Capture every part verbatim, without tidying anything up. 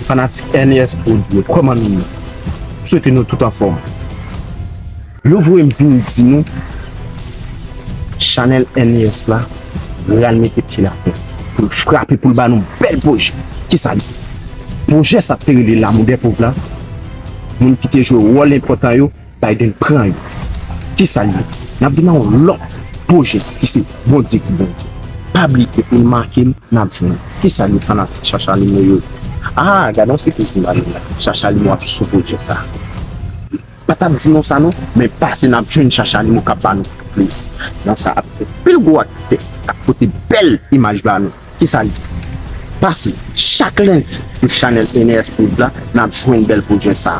Fanatik N E S Prod yo, kòman nou ye? M swete nou tout anfòm. Yo voye m vin di nou, chanèl N E S la pral mete pye l atè pou l frape, pou l ba nou bèl pwojè. Kisa l ye? Pwojè sa k te rele L'amour des pauvres la, moun ki te jwe wòl enpòtan yo, Biden pran yo. Kisa l ye? N ap vin nan yon lòt pwojè ki se Bondye ki Bondye. Pa bliye pou n make l, n ap jwenn. Kisa l ye, fanatik Chacha Limo yo? Ah, gade yon sipriz m ba nou la. Chacha Limo ap sou pwojè sa. Pa t ap di nou sa non, men pase n ap jwenn Chacha Limo k ap ba nou plezi. Nan sa ap fè pil gwo aktè k ap pote bèl imaj ba nou. Kisa l ye? Pase chak lendi sou chanèl N E S Prod la, n ap jwenn bèl pwojè sa.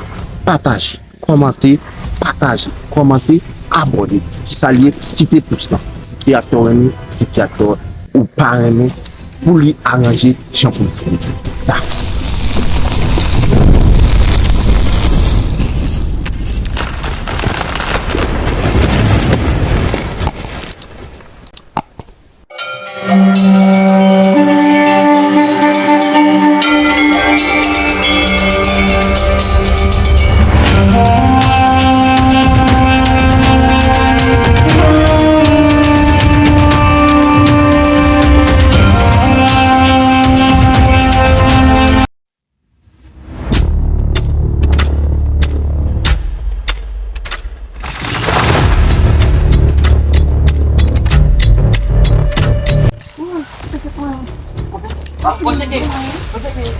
Pataje, kòmante, pataje, kòmante, abòne. Kisa l ye? Kite pous lan. Di ki aktè w renmen, di ki aktè w ou pa renmen, pou li aranje jan pou l jwe. Dakò.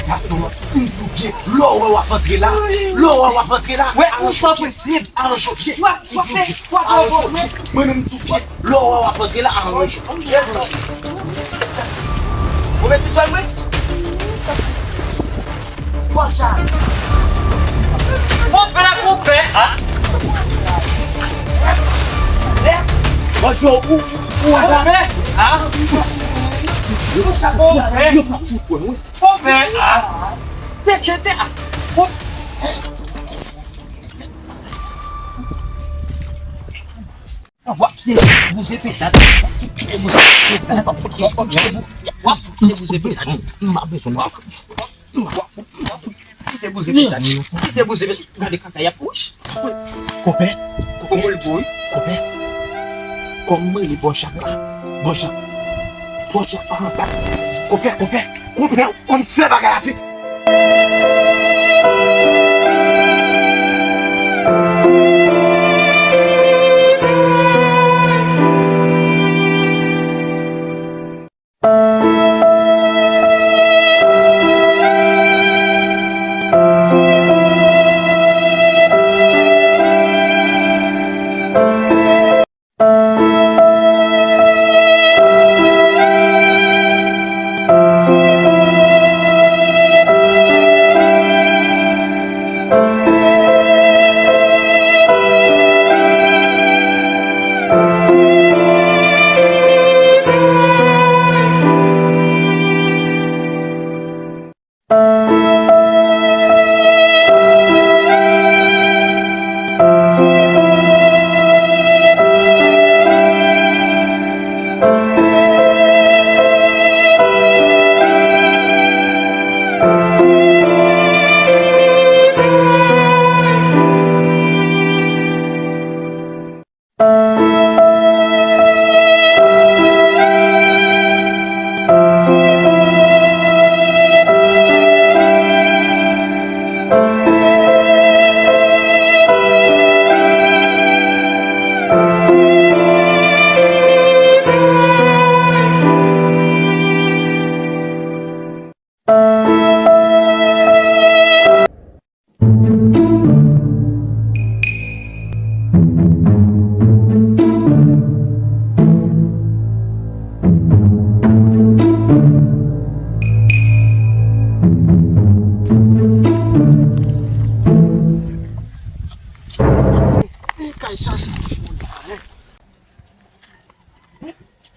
Gason, m di w byen, lè w wè w ap antre la, lè w wè w ap antre la, wè, ou san prensip, aranje w byen. Mwen menm m di w byen, lè w wè w ap antre la, aranje w. Ou mèt ti djòl mwen? Konpè, konpè, a. Konpè, a. Konpè, a. Teke, te, a. W ap kite bouze petat. W ap kite bouze petat. W ap kite bou-, w ap kite bouze petat. M pa bezwen w. W ap kite bouze petat. Kite bouze petat. Gade kaka y ap wouch. Konpè, konpè, konpè. Kòm mwen li bon chak la. Bon chak. Bon chak pa anba. Konpè, konpè, konpè. Konn fè bagay avèk.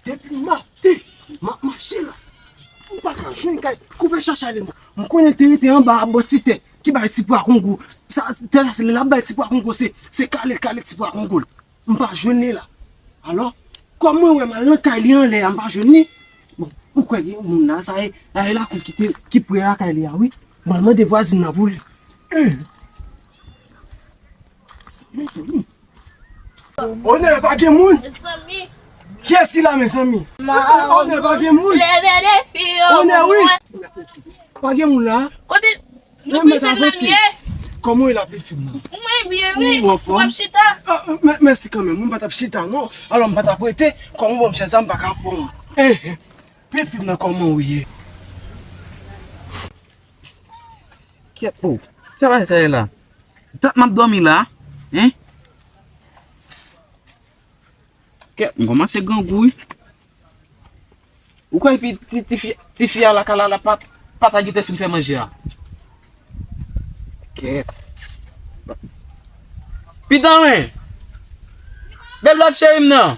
Depi maten, m ap mache la. M pa ka jwenn kay. Konpè Chacha Limo. M konnen l te rete anba a bò ti tè ki bay ti pwa kongo. Sa, tè la se li l ap bay ti pwa kongo, se, se kale l kale ti pwa kongo l. M pa jwenn li la. Alò, kòm mwen wè m al nan kay li anlè a, m pa jwenn li. Bon, ou kwè gen moun la, sa e, sa e lakou ki te, ki pre lakay li a, wi. M al mande vwazin nan pou li. Mezanmi. Onè, pa gen moun? Mezanmi. Kiyès ki la, mezanmi? Onè, pa gen moun? Leve defi yo. Onè, wi. Pa gen moun la? Kote? Nou piti nan ye. Kòman w ye la, pitit fi m nan? Mwen byen, wi. Ou anfòm? M ap chita. Mèsi kanmenm. Mwen pa t ap chita, non. Alò, m pa t ap rete. Kòm ou ban m chèz la, m pa ka fè w. Pitit fi m nan, kòman w ye? Kèt, o. Sa bagay sa ye la? Tant m ap dòmi la, en? Kèt, m kòmanse grangou, wi. Ou kwè epi ti, ti fi, ti fi a la ka la, la pa, pa ta gentan fin fè manje a? Kèt. Pitan mwen! Bèl vag cheri m nan!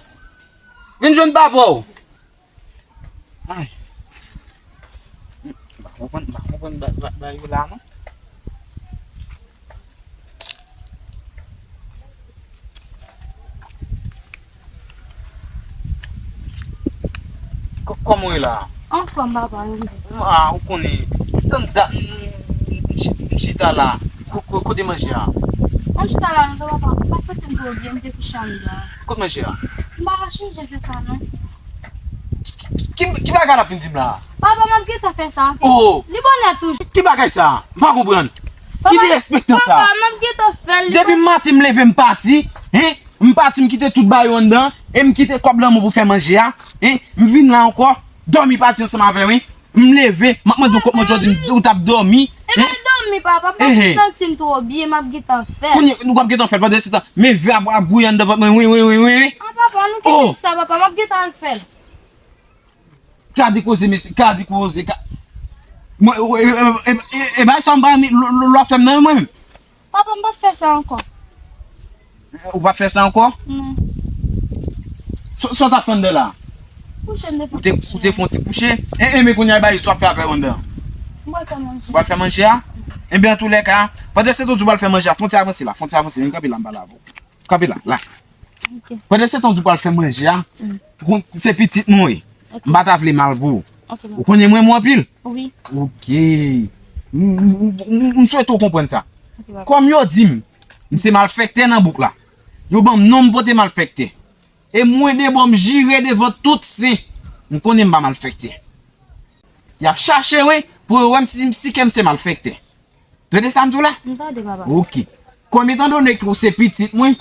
Vin jwenn papa w! Ay. M pa konprann, m pa konprann ba- ba- bagay yo la, non. Kò- Kòman w ye la? Anfòm, papa, nou byen. Ah, ou konnen. Tann dat m- m- m- m chita la. Ko- ko- Kote manje a? Mwen chita la, non, papa. M pa santi m twò byen, m te kouche anndan. Kote manje a? M pa ka chonje fè sa, non. Ki, ki, ki bagay l ap vin di m la? Papa, m ap gentan fè sa. Oh! Li bonè toujou. Ki bagay sa? M pa konprann. Ki derespektan sa? Papa, m ap gentan fè l. Depi maten m leve m pati, en? M pati m kite tout bagay yo anndan, e m kite kòb lan mwen pou fè manje a, en? M vin la ankò, dòmi pati ansanm avè w, en? M leve, m ap mande w kot manje w di m ou t ap dòmi, en? E pa dòmi, papa, m pa santi m twò byen, m ap gentan fè l. Kounye a, w ap gentan fè l pandan se tan. Men ve ap, ap gouye anndan vant mwen, wi, wi, wi, wi, wi. Ah, papa, nou kite sa, papa, m ap gentan al fè l. Gade koze, mesye, gade koze, ga- Mwen, e, e, e, e, e bagay sa m pa renmen, l, l, l ap fè m nan, mwen menm. Papa, m p ap fè sa ankò. Ou p ap fè sa ankò? Non. Sa, sa w t ap fè anndan la? Kouche, m te fè ti kouche. Ou te, ou te fè yon ti kouche? E, e, men kounye a, e bagay sa w ap fè avè w anndan? M pral fè manje. Ou pral fè manje a? Enben, antoulèka, pandan se tan w di w pral fè manje a, fè yon ti avanse la, fè yon ti avanse, vin kanpe la, m pale avè w. Kanpe la, la. Ok. Pandan se tan w di w pral fè manje a, mm, ou konn se pitit mwen w ye. Ok. M pa ta vle mal pou ou. Ok, papa. Ou konnen mwen renmen w anpil? Wi. Ok. M, m, m, m swete w konprann sa. Ok, papa. Kòm yo di m, m se malfèktè nan bouk la. Yo ban m non m pote malfèktè. E mwen debò m jire devan tout sen. M konnen m pa malfèktè. Y ap chache mwen pou yo wè m si, si ke m se malfèktè. Tande sa m di w la? M tande, papa. Ok. Kòm etandone ke w se pitit mwen,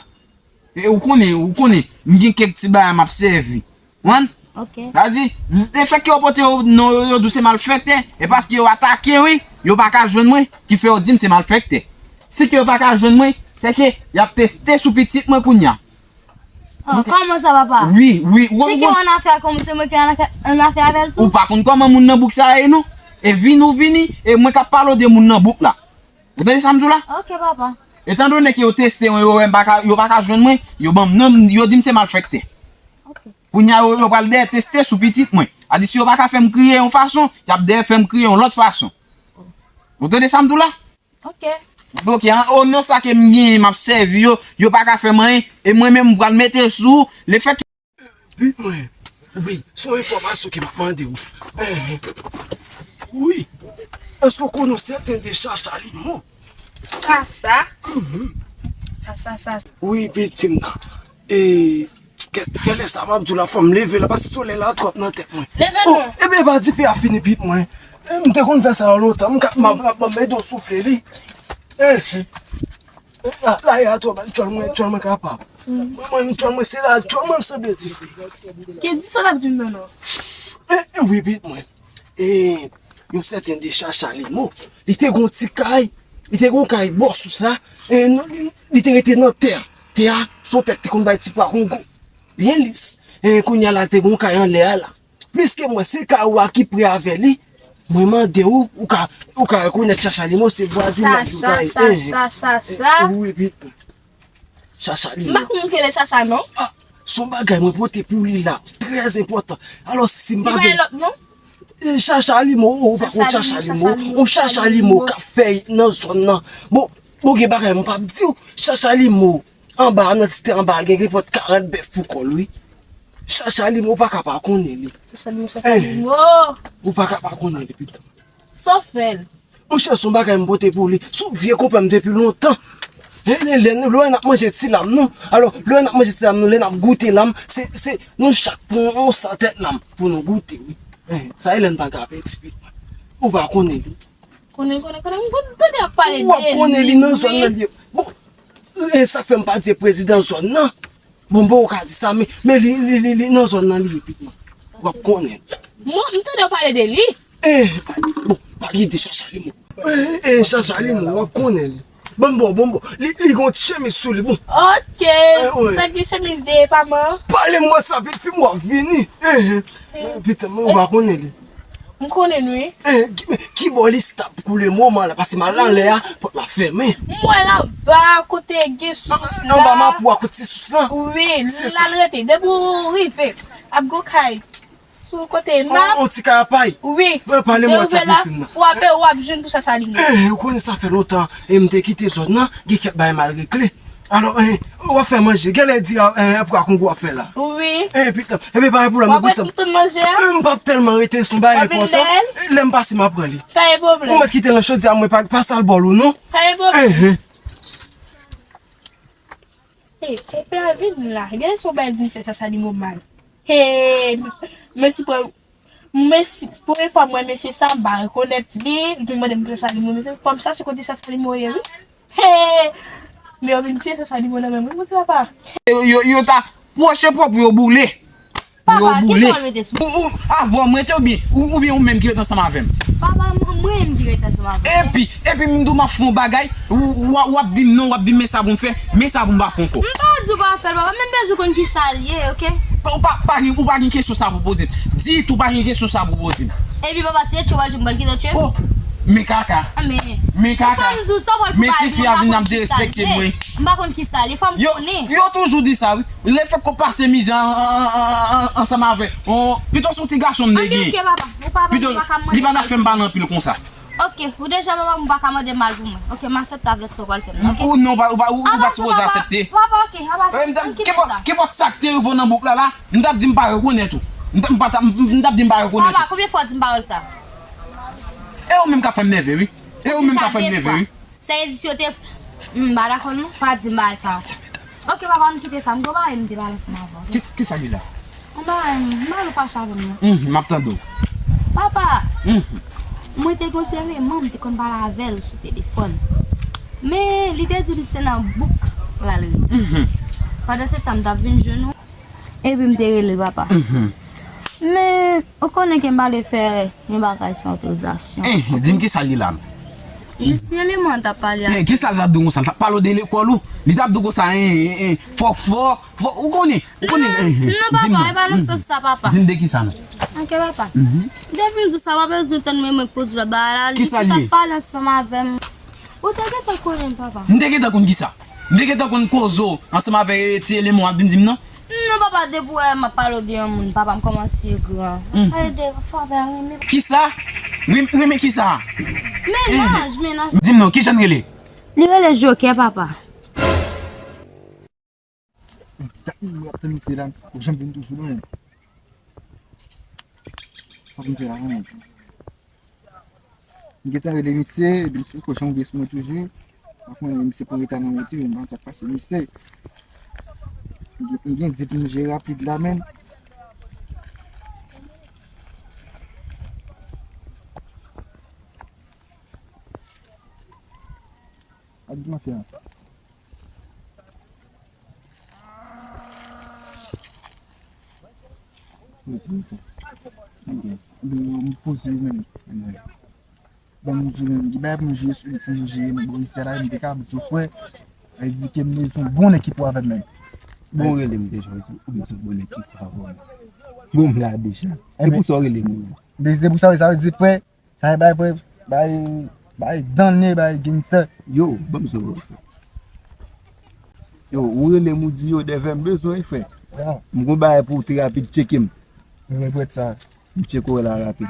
e ou konnen, ou konnen, m gen kèk ti bagay m ap sèvi. Konprann? Ok. Sa di, lefètke yo pote yo non yo, yo di w se malfèktè, e paske yo atake w, wi, yo pa ka jwenn mwen, ki fè yo di m se malfèktè. Si ke yo pa ka jwenn mwen, se ke y ap teste sou pitit mwen kounye a. Oh, kòman sa, papa? Wi, wi, wi. Si ke yon afè a kòmanse, mwen ke yon afè, yon afè avè l tou. Ou pa konn kòman moun nan bouk sa ye, non? E vini ou vini, e mwen k ap pale w de moun nan bouk la. Ou tande sa m di w la? Ok, papa. Etandone ke yo teste mwen, yo wè m pa ka, yo pa ka jwenn mwen, yo ban m non, yo di m se malfèktè. Ok. Kounye a, yo, yo pral dèyè teste sou pitit mwen. A di si yo pa ka fè m kriye yon fason, y ap dèyè fè m kriye yon lòt fason. Ou tande sa m di w la? Ok. Ok, an, o non sa ke m genyen, m ap sèvi yo, yo pa ka fè m anyen, e mwen menm m pral mete sou, lefètke... Pitit mwen, wi, se yon enfòmasyon ke m ap mande w. Enhen. Wi, èske w konnen yon sèten de Chacha Limo? Chacha? Mhm. Chacha, Chacha. Wi, pitit fi m nan. E, gen, gen lè sa m ap di w la, fò m leve la, paske solèy la twòp nan tèt mwen. Leve non. Ebyen, pa dife a fini, pitit mwen. E, m te konn fè sa yo lontan, m ka, m ap, m ap, m ap ede w soufle li. E, e, la, la, e a twòp, djòl mwen, djòl mwen kapab. Mwen, mwen, djòl mwen, se la, djòl mwen, m sanble dife. Ke di sa w t ap di m nan, non? E, e, wi, pitit mwen. E, yon sèten de Chacha Limo, li te gon ti kay, li te gon kay bò sous la, e, non, li, li te rete nan tè a. Tè a, se yon tè ki te konn bay ti pwa kongo. Byen lis. E, kounye a la, te gon kay anlè a la. Pliske m wè se kay ou a ki pre avè li, mwen mande w, ou ka, ou ka rekonèt Chacha Limo, se vwazinaj ou kay. Chacha, Chacha, Chacha. Wi, wi. Chacha Limo. M pa konn moun ki rele Chacha, non. Ah, se yon bagay mwen pote pou li la, trè enpòtan. Alò, si m pa... Li pa gen lòt non? E, Chacha Limo, ou pa konn Chacha Limo? Yon Chacha Limo k ap fèt nan zòn nan. Bon, bon, gen bagay mwen p ap di w. Chacha Limo, anba a, nan ti tè anba a, gen, gen pòt karant bèf pou kò l, wi. Chacha Limo, ou pa ka pa konnen li. Chacha Limo, Chacha Limo. Ou pa ka pa konnen li, pitit. Sa w fè l? Monchè, se yon bagay m pote pou li. Se yon vye konpè m depi lontan. Lè, lè, lè, lè n ap manje ti lam nou. Alò, lè n ap manje ti lam nou, lè n ap goute lam, se, se nou chak pran yon sa tèt lam pou nou goute, wi. Eh, sa e lè n pa ka pèdi, wi. Ou pa konnen li. Konnen, konnen, konnen, m konn tande ap pale de li. W ap konnen li nan zòn nan li ye. Bon, e sa k fè m pa di e prezidan zòn nan. Bon, bon, ou ka di sa, men, men li, li, li, li nan zòn nan li ye, pitit mwen. W ap konnen. Mwen, m tande w pale de li. Eh, bon, pa gen de chacha li, mwen. Eh, eh, chacha li, mwen, w ap konnen li. Bon, bon, bon, bon. Li, li gon ti chemiz sou li, bon. Ok, eh, wi. Sa gen chemiz de pa man. Pale m wè sa vit fi m w ap vini. Eh, eh. Eh, pitit mwen, ou pa konnen li. M konnen wi. Eh, ki, men, ki bò li stap koule moman la, paske m al anlè a, pòt la fèmen. M wè l anba kote gen sous la. Anba mapou a kote sous lan. Wi, la l rete. Depi w rive, ap gon kay sou kote n ap. On ti kay a pay. Wi. Bon, pale m wè sa pou fim nan. Frape w ap jwenn pou chacha li. Eh, ou konnen sa fè lontan, e m te kite zòn nan, gen kèk bagay mal regle. Alò, eh, w ap fè manje. Genlè di, eh, apre kongo w ap fè la. Wi. Eh, pitit. Epi pa gen pwoblèm, non, pitit. W ap ret pou tout manje a? Eh, m p ap tèlman rete, se yon bagay enpòtan. Eh, lè m pase, m ap pran li. Pa gen pwoblèm. Ou mèt kite l nan chodyè a, mwen pa, pa sal bòl ou, non. Pa gen pwoblèm. Eh, eh. Eh, konpè a vin la. Genlè se yon bagay l vin fè chacha li mo mal. Hey, mèsi pou Mesi, premye fwa m wè mesye sa, m pa rekonèt li. Li te mande m ki chacha limo, mesye, fò m chache kote chacha limo ye, wi. Hey! Men yo vin tiye chacha limo nan men m, wi, Bondye papa. Yo, yo, yo ta pwoche pwòp yo boule. Papa, kisa w mete sou? Ou, ou, avè w m rete oubyen, ou, oubyen ou menm ki rete ansanm avè m? Papa, m, mwen menm ki rete ansanm avè w. Epi, epi m di w m ap fè yon bagay, ou, w, w ap di m non, w ap di m men sa pou m fè, men sa pou m pa fè ankò. M pa di w pa fè l, papa, men m bezwen konn kisa l ye, oke? Ou pa, pa gen, ou pa gen kesyon sa pou poze m. Di tou pa gen kesyon sa pou poze m. Epi papa, si e tchwe w al tchwe m, m pral kite w tchwe m? Oh, men kaka. Ah, men, men kaka. Fò m di w sa w pral fè. Men ti fi a vin ap derespekte mwen. M pa konn kisa l ye, fò m konnen. Yo toujou di sa, wi. Lefètke w pase mizè an, an, an, an, ansanm avè yon, pito se yon ti gason m te gen. Anben, oke, papa. Ou pa, pito, ou pa ka mande li pa ta fè m pale anpil konsa. Oke, ou deja papa m pa ka mande mal pou mwen. Oke, m aksepte avèk sa w pral fè m nan, oke? Ou non, ou pa, ou pa, ou, ou pa sipoze aksepte. Papa, oke, papa, m kite sa. Kenpòt, kenpòt sa k te rive w nan bouk la la, m t ap di m pa rekonèt ou. M t ap, m pa t ap, m t ap di m pa rekonèt ou. Papa, konbyen fwa w di m pawòl sa? E ou menm k ap fè m nève, wi. E ou menm k ap fè m nève, wi. Sa e di si yo te, m pa dakò non, pa di m bagay sa ankò. Oke papa, m kite sa, m gon bagay m te pale ansanm avè w. Ki, kisa li la? Yon bagay, m pa vle fache avè m non. Mhm, m ap tande w. Papa, mhm, mwen te gon ti eleman, m te konn pale avè l sou telefòn. Men, li te di m se nan bouk l al rete. Mhm. Pandan se tan, m t ap vin jwenn ou. Epi m te rele papa. Mhm. Men, ou konnen ke m pa vle fè yon bagay san otorizasyon. Eh, di m kisa l ye la. Jis rele mwen, t ap pale a. Eh, kisa l t ap di w konsa? L t ap pale w de lekòl ou? Li t ap di w konsa, eh, eh, eh, fòk fò, fò, ou konnen, ou konnen, eh, eh, non, papa, e pa nan sans sa, papa. Di m de kisa non? Oke, papa. Mhm. Depi m di w sa, pa bezwen tann mwen, mwen k pou di w lòt bagay la. Kisa l ye? Li jis t ap pale ansanm avè m. Ou te gentan konnen m, papa. M te gentan konn kisa? M te gentan konn koze w ansanm avè ti eleman w ap vin di m nan? Non, papa, depi w wè m ap pale w de yon moun, papa, m kòmanse gran. Hmm. Pale de favè, renmen. Kisa? Renmen, renmen kisa? Mennaj, mennaj. Di m non, kijan l rele? Li rele Jokè, papa. Dat mwen ap tann misye la, misye poko janm vin toujou non. Sa pou m fè la menm? M gentan rele misye, epi misye poko janm vin sou mwen toujou. Pa konnen misye pran reta nan wout wi, m pa konn sa k pase misye. M gen, m gen di pou m jere rapid la menm. Ak di mafya. Poze, poze. Ok. M poze menm. Ban m di w menm, gen bagay pou m jere sou li, pou m jere nan bò isi a la, m te ka di w frè. Sa vle di ke m bezwen bon nèg ki pou avè m menm. Bon, ou rele m deja, ou di ou bezwen bon nèg ki pou avè w. Bon, m la deja. Se pou sa w rele m. Men se pou sa, sa vle di frè, sa e bay frè, bay, bay danne, bay gangsta. Yo, ban m sa w frè. Yo, ou rele m, ou di yo dèvè m bezwen, frè. Ya. M gon bagay pou ou te rapid, tcheke m. Mwen prèt sa. M tcheke w la rapid.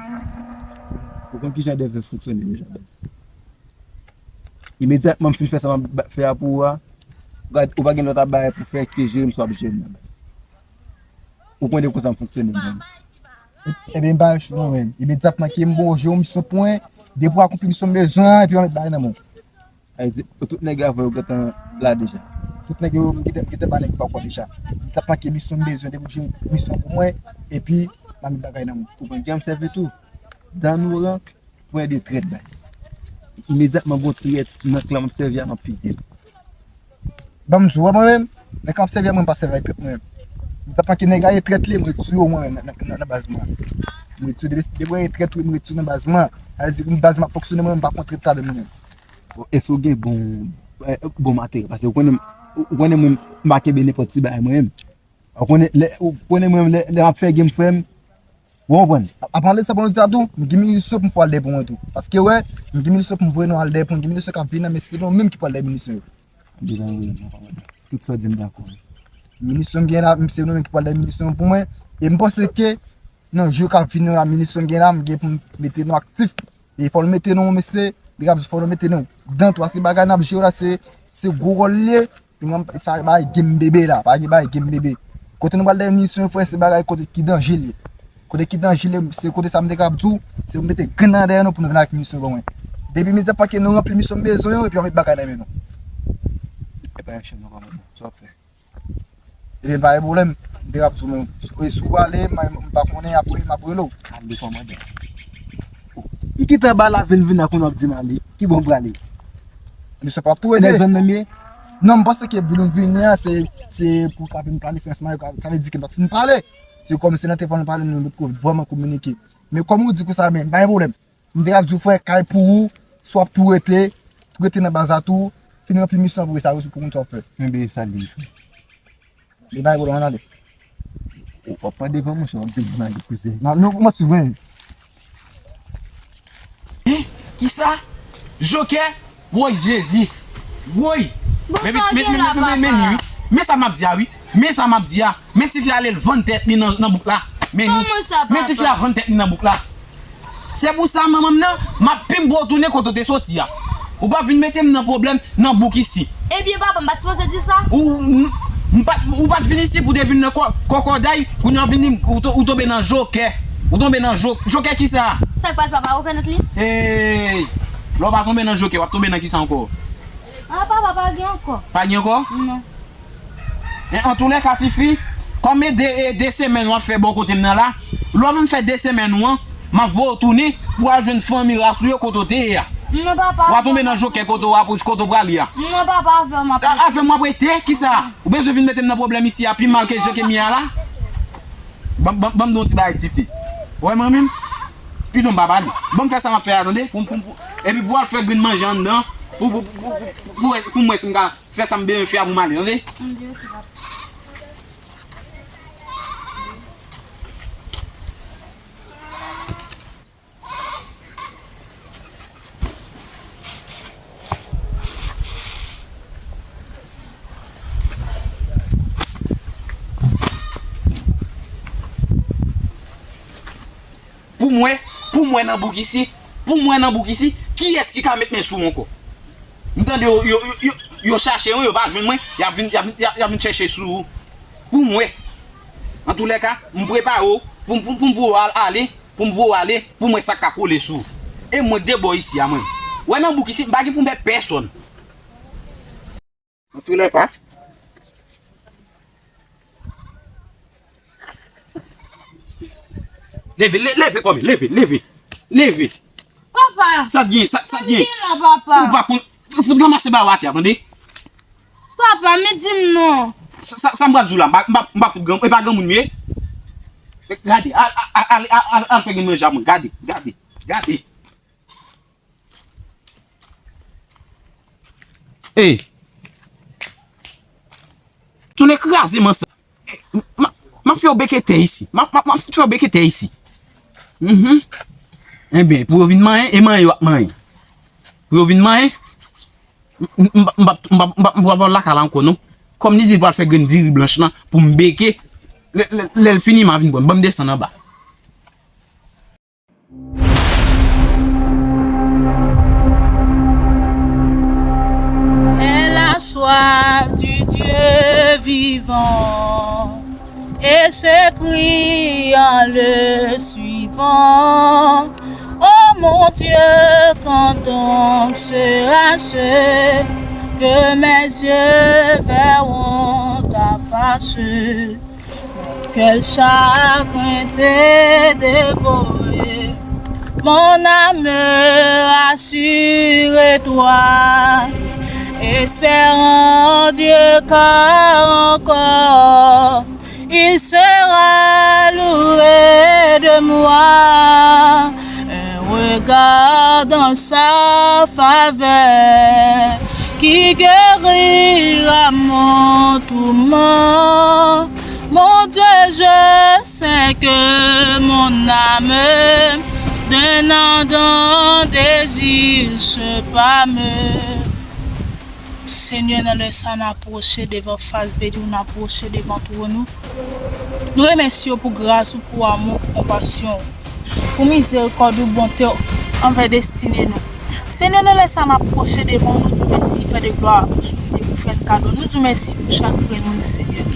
Ou konn kijan dèvè fonksyone deja, baz. Imedyatman m fin fè sa m ap ba- fè a pou ou a, ou pa- ou pa gen lòt ap bagay pou fè ke jere m sou ap jere m nan, baz. Ou konnen konsa m fonksyone, man. Ebyen, m pa rechou non, men. Imedyatman ke m bo je w, m sou pwen, Depi w akonpli misyon m bezwen an, epi w met bagay nan men w. Sa vle di, tout nèg avè yo gentan la deja. Tout nèg yo, m gentan, gentan ba nèg yo pa kwè deja. M t ap manke misyon m bezwen, depi w jere misyon pou mwen, epi m a met bagay nan men w. Ou konn ki jan m sèvi tou? Dan nou ran, pwen de trèt baz. Imedyatman gon trèt nan klan m ap sèvi a, m ap fizye l. Ban m di w, wè mwen menm, nèg k ap sèvi a mwen, m pa sèvi ak trèt mwen menm. M t ap manke nèg a ye trèt li, m retire w mwen menm nan, nan, nan, nan baz mwen. M retire, depi, depi w ye trèt wi, m retire w nan baz mwen. Sa vle di, m baz m ap fonksyone mwen menm, m pa pran trèt ladan mwen menm. Bon, èske w gen bon, eh, bon materyèl? Paske ou konnen, ou konnen mwen, m pa kenbe nenpòt ti bagay mwen menm. Ou konnen, lè, ou konnen mwen, lè, lè m ap fè game, frè m, ou konprann? A, a pale sa pou nou di a tou, m gen minisyon pou m fè al dèyè pou mwen tou. Paske, wè, m gen minisyon pou m voye nou al dèyè pou mwen, gen minisyon k ap vini, men se nou menm ki pral dèyè minisyon yo. Devan wi, mwen pa wè. Tout sa w di m dakò. Minisyon m gen la, se nou menm ki pral dèyè minisyon yo pou mwen. E m panse ke nan jou k ap vini yo la, minisyon m gen la, m gen pou m mete nou aktif. E fò nou mete nou, mesye, li rap di fò nou mete nou dan tou, paske bagay n ap jere la, se, se gwo wòl li ye. Epi mwen, se pa bagay game bebe la, pa gen bagay game bebe. Kote nou pral dèyè minisyon yo, frè, se bagay kote ki danje li ye. Kote ki danje li ye, se kote sa m te ka ap di w, se pou mete grenn nan dèyè nou pou nou vin ak minisyon ban mwen. Depi medya pa ke nou ranpli misyon m bezwen yo, epi w ap met bagay nan men nou. Epa yon chen nou kòmandan, sa w ap fè? Ebyen, pa gen pwoblèm. M te ap di w menm. E si w ale, m, m pa konnen, apre, m ap rele w. Ale kòmandan. M kite anba lavil m vin la kounye a w ap di m ale. Ki bò m prale? Misye p ap tou ede. Nan zòn nan m ye? Non, m panse ke vil ou vini an, se, se pou ka vin planifye ansanm avèk, sa vle di ke m pa t fin pale. Se kòm se nan telefòn nou pale, nou, nou poko vrèman kominike. Men kòm ou di konsa, men, pa gen pwoblèm. M te ap di w, frè, kay pou ou, si w ap tou rete, tou rete nan baz la tou, fin ranpli misyon pou reste pou konn sa w ap fè. Enben, sa li ye, frè. Li bay bolo, ann ale. Ou p ap pran devan, monchè, w ap devan ale, kouzen. Nan, nou kòmanse, wi. Hein? Kisa? Jokè? Woy, Jezi! Woy! Bon, men, sa men, gen men, la, men, men, men, papa? Men sa m ap di a, wi. Men sa m ap di a. Men tifi ale l vann tèt li nan, nan bouk la. Men ni. Kòman sa, papa? Men tifi a vann tèt li nan bouk la. Se pou sa, manman m nan, m ap pimpe w tounen kote w te soti a. Ou p ap vin mete m nan pwoblèm nan bouk isi. Ebyen, papa, m pa t sipoze di sa. Ou, m, m pa t, ou pa t vin isi pou te vin nan kò, kòkòday, kounye a w vini, ou to-, ou tonbe nan jokè. Ou tonbe nan jo-, jokè kisa? Sa k pase, papa? Ou rekonèt li? Hey! Lè w pa tonbe nan jokè, w ap tonbe nan kisa ankò? Ah, papa, pa gen ankò. Pa gen ankò? Non. E antoulèka, tifi, kòm e de, e de semèn w ap fè bò kote m nan la, lè w fin fè de semèn ou an, m ap voye w tounen pou w al jwenn fanmi ras ou yo kote w te ye a. Non, papa. W a tonbe nan jokè kote w ap, kote w prale a. Non, papa, avè w m ap rete. A, avè m w ap rete? Kisa? Ou bezwen vin mete m nan pwoblèm isi a pi mal ke jan ke m ye a la? Ban, ban, ban m di w yon ti bagay, tifi. Ou wè mwen menm? Pito m pa pale. Ban m fè sa m ap fè a, tande? Pou, pou, pou, epi pou w al fè grenn manje anndan, pou, pou, pou m wè si m ka fè sa m bezwen fè a pou m ale, tande? Pou mwen, pou mwen nan bouk isi, pou mwen nan bouk isi, kiyès ki ka met men sou ou ankò? M tande yo, yo, yo, yo, yo chache ou, yo pa jwenn mwen, y ap vin, y ap, y ap, y ap vin chèche sou ou. Pou mwen, antoulèka, m prepare w pou, pou, pou m voye w al, ale, pou m voye w ale, pou m wè sa k ka kole sou ou. E mwen de bò isi a mwen. Wè nan bouk isi, m pa gen pou m pè pèsonn. Antoulèka. Leve, le-, leve kòm, leve, leve, leve. Papa! Sa t gen, sa, sa t gen. Sa t gen la, papa? Ou pa konn, fout ranmase ba w atè a, tande? Papa, men di m non. Sa, sa, sa m pral di w la, m pa, m pa, m pa fout gran, e pa granmoun m ye. Gade, al, al, al fè grenn manje a mwen, gade, gade, gade. Ey! Tounen kraze m ansanm. M, m, m ap fè w beke tè isi. M ap, m ap, m ap fè w beke tè isi. Mhm. Enben, pou yo vin manyen, e manyen yo ap manyen. Pou yo vin manyen, m, m, m, m p ap, m p ap, m p ap, m p ap lakay la ankò non. Kòm li di l pral fè grenn diri blanch lan pou m beke, lè, lè, lè l fini, m a vin pran l. Ban m desann anba. Elle a soif du Dieu vivant et se crie en le suivant. Oh, Mon Dieu, quand donc sera ce que mes yeux verront ta face ? Quel chagrin t'est dévoré, mon âme, rassure-toi, espère en Dieu car encore il sera loué de moi. Un regard dans sa faveur qui guérira mon tourment. Mon Dieu, je sais que mon âme d'un ardent désir se pâme. Senyè, nan lè sa, n apwoche devan fas beni w, n apwoche devan twòn ou. Nou remèsye w pou gras ou, pou amou, pou konpasyon w, pou mizerikòd ou, bonte w anvè destine nou. Senyè, nan lè sa, n apwoche devan w, nou di w mèsi, Pè de glwa, pou sa w te pou fè n kado. Nou di w mèsi pou chak grenn moun, Senyè.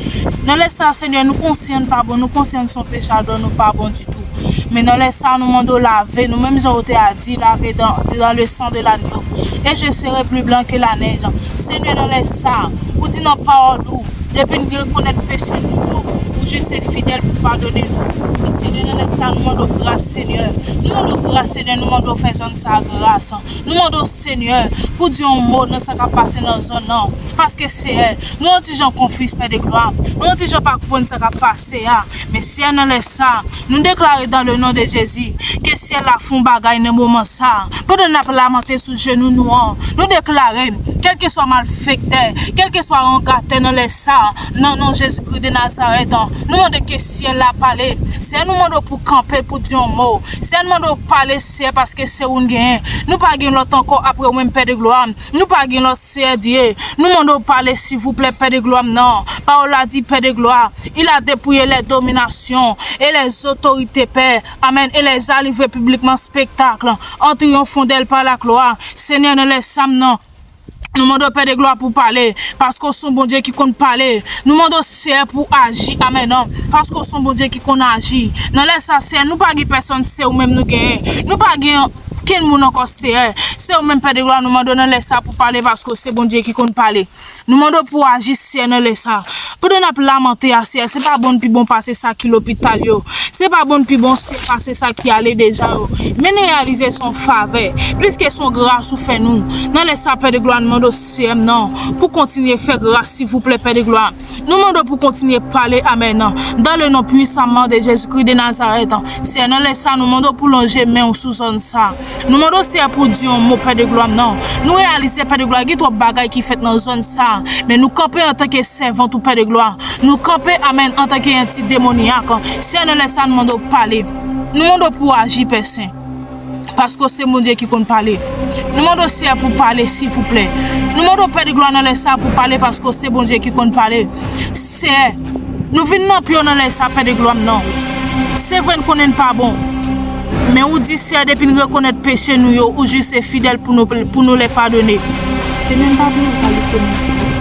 Nan lè sa, Senyè, nou konsyan n pa bon, nou konsyan n se yon pechadò, nou pa bon ditou. Men nan lè sa, nou mande w lave nou, menm jan w te a di, lave dans, dans le sang de l'agneau. Et je serai plus blanc que la neige. Senyè, nan lè sa, ou di nan pawòl ou, depi n rekonèt peche nou yo, ou jis e fidèl pou padone nou. Senyè, nan lè sa, nou mande w gras, Senyè. Nou mande w gras, Senyè, nou mande w fè zòn sa a gras. Nou mande w, Senyè, pou di yon mo nan sa k ap pase nan zòn nan. Paske, Senyè, nou yon ti jan konfis, Pè de glwa. Nou yon ti jan pa konprann sa k ap pase a. Men, Senyè, nan lè sa, nou deklare dans le nom de Jésus ke syèl la fè yon bagay nan moman sa. Pandan n ap lamante sou jenou nou an, nou deklare, kèlkeswa malfektè, kèlkeswa rangatè nan lè sa, nan non Jezikri de Nazarèt, nou mande ke syèl la pale. Senyè, nou mande w pou kanpe, pou di yon mo. Senyè, nou mande w pale, Senyè, paske se ou n genyen. Nou pa gen lòt ankò apre ou menm, Pè de glwa. Nou pa gen lòt, Senyè Dye. Nou mande w pale, silvouplè, Pè de glwa m nan. Pawòl la di, Pè de glwa, il a dépouillé les dominations et les autorités, Pè. Amèn. Et les a livrés publiquement spectacle en triomphant d'elle par la gloire. Senyè, nan lè sa m nan, nou mande w, Pè de glwa, pou pale, paske w se yon Bondye ki konn pale. Nou mande w, Senyè, pou aji, amèn, paske w se yon Bondye ki konn aji. Nan lè sa, Senyè, nou pa gen pèsonn, se ou menm nou genyen. Nou pa gen kenn moun ankò, Senyè. Se ou menm, Pè de glwa, nou mande w nan lè sa pou pale, paske w se Bondye ki konn pale. Nou mande w pou aji, Senyè, nan lè sa. Pandan n ap lamante a, Senyè, se pa bon n pi bon pase sa ki lopital yo. Se pa bon n pi bon se pase sa ki ale deja yo. Men n reyalize se yon favè. Pliske se yon gras ou fè nou. Nan lè sa, Pè de glwa, nou mande w, Senyè m nan, pou kontinye fè gras, silvouplè, Pè de glwa. Nou mande w pou kontinye pale, amèn, dans le nom puissamment de Jésus-Christ de Nazareth. Senyè, nan lè sa, nou mande w pou lonje men w sou zòn sa. Nou mande w, Senyè, pou di yon mo, Pè de glwa m nan. Nou reyalize, Pè de glwa, gen twòp bagay ki fèt nan zòn sa. Men nou kanpe antanke sèvant ou, Pè de glwa. Nou kanpe, amèn, antanke yon ti demonyak. Senyè, nan lè sa, nou mande w pale. Nou mande w pou aji, Pè Sen. Paske w se Bondye ki konn pale. Nou mande w, Senyè, pou pale, silvouplè. Nou mande w, Pè de glwa, nan lè sa pou pale, paske w se Bondye ki konn pale. Senyè, nou vin nan pye w nan lè sa, Pè de glwa m nan. Se vre, n konnen n pa bon. Men ou di, Senyè, depi n rekonèt peche nou yo, ou jis e fidèl pou nou, pou nou lè padone. Senyè, n pa vle yon kalite moun ki bon.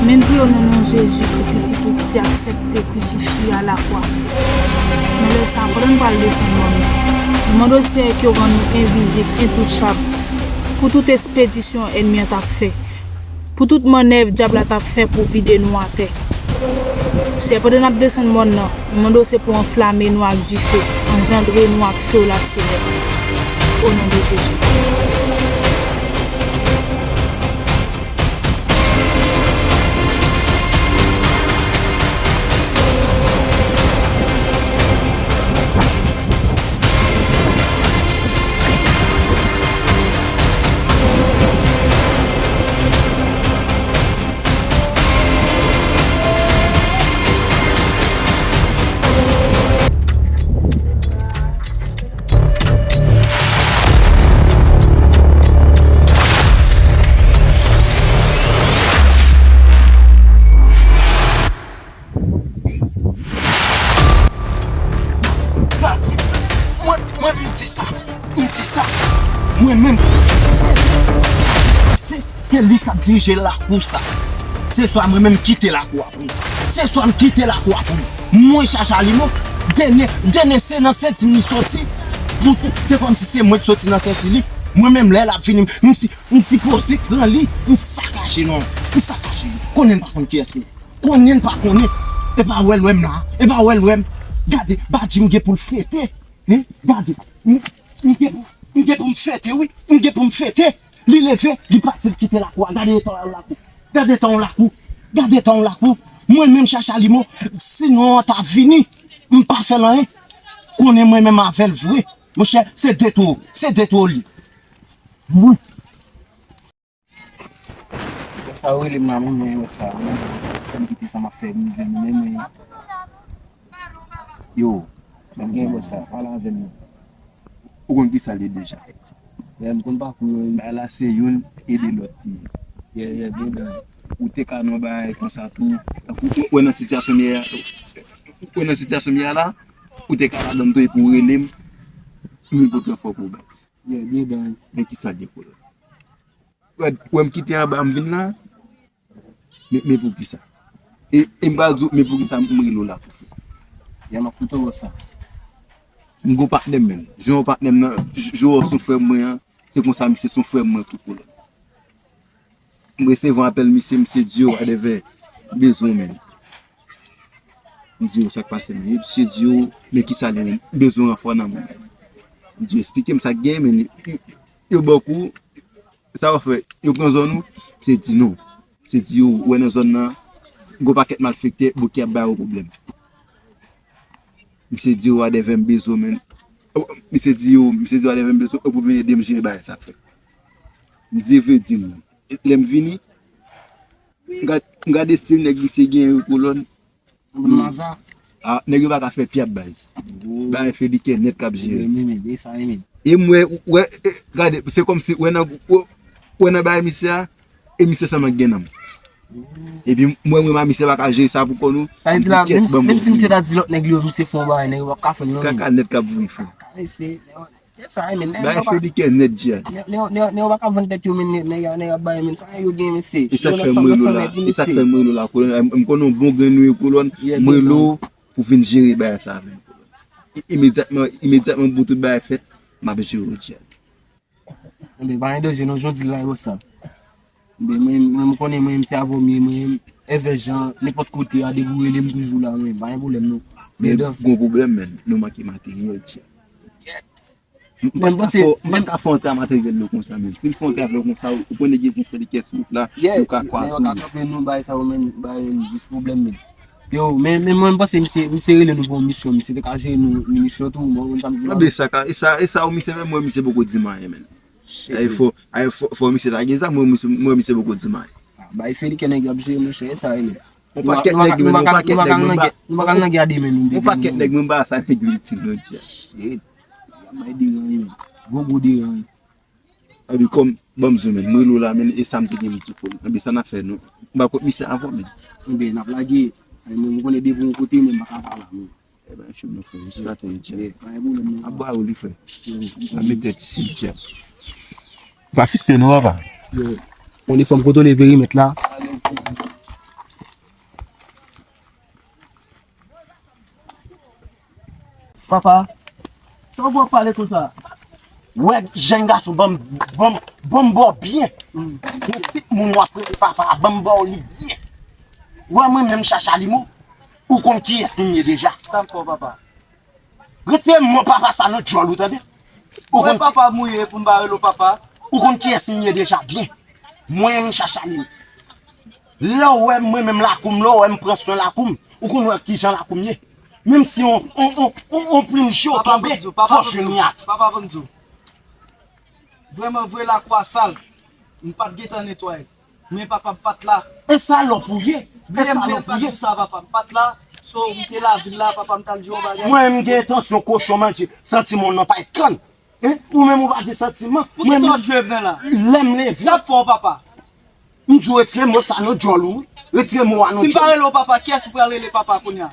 Men n priye w nan non Jezi, pou pitit ou ki te aksepte krisifiye alakwa. Nan lè sa a, pandan n pral desann mòn nan, nou mande w, Senyè, ke w rann nou envizib, entouchab, pou tout espedisyon ènmi an t ap fè, pou tout mannèv dyab la t ap fè pou vide nou atè. Senyè, pandan n ap desann mòn nan, nou mande w se pou w anflame nou ak dife, anjandre nou ak fe w la, Senyè. O non de Jezi. Gade, mwen, mwen, m di sa, m di sa, mwen menm. Se, se li k ap dirije lakou sa. Se swa mwen menm kite lakou a pou li. Se swa m kite lakou a pou li. Mwen chache aliman, dènye, dènye se nan senti m li soti. Pou, se kòmsi se mwen ki soti nan senti li. Mwen menm lè l ap vini, m si, m sipoze pran li, m sakaje non, m sakaje li. Konnen m pa konn kiyès li ye. Konnen m pa konnen. E pa wè l wè m la, e pa wè l wè m. Gade, Badji m gen pou l fete. Hein? Gade, m, m gen pou, m gen pou m fete, wi. M gen pou m fete. Li leve, li pati, li kite lakou a. Gade eta yon lakou. Gade eta yon lakou. Gade eta yon lakou. Mwen menm Chacha Limo, si non an ta vini, m pa fè l anyen. Konnen mwen menm avè l vre. Monchè, se de tro, se de tro li. Wi. Sa ou rele m la, men mwen wè sa. Fè m kite sa m ap fè, m jwenn men mwen. Yo, m gen wè sa, pale avè m non. Ou konn ki sa l ye deja. Yeah, m konn pakou yo. Bagay la se youn ede lòt li ye. Yeah, yeah, byen dan. Ou te ka nan bagay konsa tou. Tankou ou wè nan sitiyasyon m ye a, ou wè nan sitiyasyon m ye a la, ou te ka ladan tou epi ou rele m. M vin pote yon fò pou baz. Yeah, byen dan. Men ki sa l ye pou lòt. Wè, wè m kite anba m vin la. Men, men poukisa? E, e m pral di w, men poukisa m rele w la pou fè. Ya m ap koute w sa. M gon patnè m, menn. Jan w patnè m nan, j-, jan w se yon frè mwen an, se konsa misye se yon frè mwen tou kolòn. M resevwa apèl misye, misye di yo, Adèvè, m bezwen w, menn. M di yo sa k pase m ye. Misye di yo, men kisa li menm, m bezwen ranfò nan mwen. M di yo, eksplike m sa k gen, menn. Yo, yo, yo ba w kou, sa w ap fè? Yo pran zòn ou? Misye di non. Misye di yo, ou wè nan zòn nan, gon pakèt malfektè, bouki ap ba yo pwoblèm. Misye di yo, Adèvè m bezwen w, menn. Misye di yo, misye di yo, Adèvè m bezwen w pou vin ede m jere bagay sa, frè. M di, e vre, di m. Lè m vini, m gad-, m gade estil nèg misye genyen yo kolòn. Maza. Ah, nèg yo pa ka fè pyap baz. Bagay Fedikè nèt k ap jere. E sa, e men. E m wè, wè, e, gade, se kòmsi, wè nan, wè, wè nan bagay misye a, e misye sèlman ki gen nanm. Epi m wè mwen, ma misye pa ka jere sa pou kò nou. Sa vle di la, menm si, menm si misye ta di lòt nèg li yo, misye fè yon bagay, nèg yo p ap ka fè l non. Kaka nèt k ap voye fè. Kaka, mesye. E sa, e men, nèg yo pa, Fedikè nèt, djad. Nèg, nèg, nèg, nèg yo pa ka vann tèt yo, men nèg, nèg, nèg ap bay, men sa yo gen, mesye. E sa k fè m rele w la, e sa k fè m rele w la, kolòn. M konnen yon bon grenn ou ye, kolòn. M rele w pou vin jere bagay sa avè m, kolòn. I-, imedyatman, imedyatman pou tout bagay fèt, m ap jere w, djad. Enben, pa gen danje non, jan w di l la, e bò sa. Enben, mwen, mwen, m konnen mwen, m se avè w m ye, mwen, evè jan, nenpòt kote a, depi w rele m toujou la, mwen, pa gen pwoblèm non. Men gon pwoblèm, menn, nou manke materyèl, djad. M pa ka fè, m pa ka fè yon travay materyèl yo konsa, menn. Si m fè yon travay konsa, ou konnen gen ti fè de kès wout la, yo ka kwaze w. Yo ka kanpe nou, bay sa yo, menn, bay jis pwoblèm, menn. Yo, men, men mwen, m panse misye, misye rele nou pou yon misyon, misye te ka jere nou, nou misyon tou, mwen, mwen, sa m di la. Anben, sa ka, e sa, e sa, ou misye, menm mwen, misye poko di m anyen, menn. Ay, fò, ay, fò, fò misye ta gen zam, mwen, misye, mwen, misye poko di m anyen. Ah, bay Fedikè nèg yo ap jere, monchè, e sa, e, menn. Yon pakèt nèg, menn, yon pakèt nèg, menn, yon pakèt nèg, menn, yon pakèt nèg, menn, ba sa nèg yo itil, non, djad. Shit. Y ap bay deran, wi, menn. Gwo, gwo deran, wi. Epi kòm, ban m di w, menn, m rele w la, menn, e sa m te gen m di pou li. Enben, sa n ap fè, non? M pa kont misye avè w, menn. Enben, n ap lage. Ay, mwen, m konnen depi yon kote, menn, m pa ka pa la, menn. E pa yon chouk non, frè. Jis la fè yon tchè. Yeah, pa gen pwoblèm, non. Ap ba ou li, frè. Yeah. Ap met tèt isi, tchè. Pa fikse non, papa. Yeah. Bon, li fò m kontwole perimèt la. Papa, sa w ap pale konsa? Wè, jèn gason, ban m, ban m, ban m ba w byen. Yon fi moun w ap rele papa, ban m ba w li byen. Wè, mwen menm Chacha Limo, ou konn kiyès m ye deja. Sa m fè w, papa? Retire mo papa sa nan djòl ou, tande? Ou konn papa m ou ye pou m pa rele w papa? Ou konn kiyès m ye deja byen. Mwen menm Chacha Limo. Lè w wè mwen menm lakou m, lè w wè m pran swen lakou m, ou konn wè kijan lakou m ye. Menm si on, on, on, on, on plim je w tonbe, fò w jwenn li atè. Papa, ban m di w. Vrèman vre, lakou a sal. M pa t gentan netwaye. Men papa, m pa t la. E salòp ou ye. E salòp ou ye. Bliye m, bliye m pa t di sa, papa. M pa t la. So, m te lavil la, papa, m t al jwe yon bagay. Mwen, m gen tansyon kochon manje. Santi mwen nan pay kann. Hein? Ou menm ou pa gen santiman. Poukisa w ap jwe vle la? Lè m leve. Sa ap fè w papa? M di w retire mo sa nan djòl ou. Retire mo a nan djòl ou. Si m pa rele w papa, kiyès ou pral rele papa kounye a?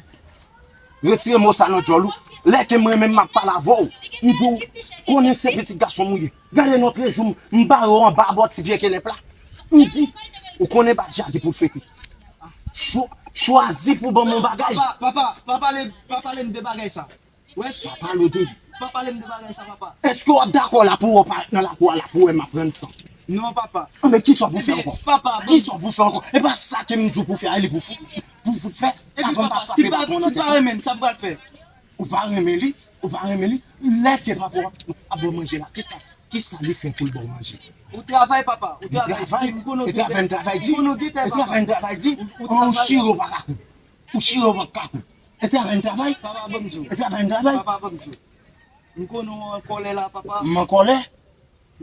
Retire mo sa nan djòl ou. Lè ke mwen menm m ap pale avè w, m di w konnen se pitit gason m ou ye. Gade lòt jou m bare w anba bò ti pye kenèp la. M di, ou konnen Badji a gen pou l fete. Chwa-, chwazi pou ban m yon bagay. Papa, papa, pa pale, pa pale m de bagay sa. Wè, sa pale de li. Pa pale m de bagay sa, papa. Èske w ap dakò la pou w parèt nan lakou a la pou w wè m ap rann san? Non, papa. Anben, kisa w pou fè ankò? Papa, kisa w pou fè ankò? E pa sa ke m di w pou fè a, li pou fout, pou fout fè. Epi, papa, si pa, si pa renmen, sa m pral fè? Ou pa renmen li? Ou pa renmen li? Lè ke papa w ap, ap ba w manje la, kisa, kisa li fè pou l ba w manje? Ou travay, papa, ou travay. Si m konnen w travay, m travay di. M konnen w gen tèt, papa. Ou travay, m travay di. Ou, ou travay. An, ou chire w pa ka kou. Ou chire w pa ka kou. E travay, m travay. Papa, ban m di w. E travay, m travay. Papa, ban m di w. M konnen w an kòlè la, papa. M an kòlè?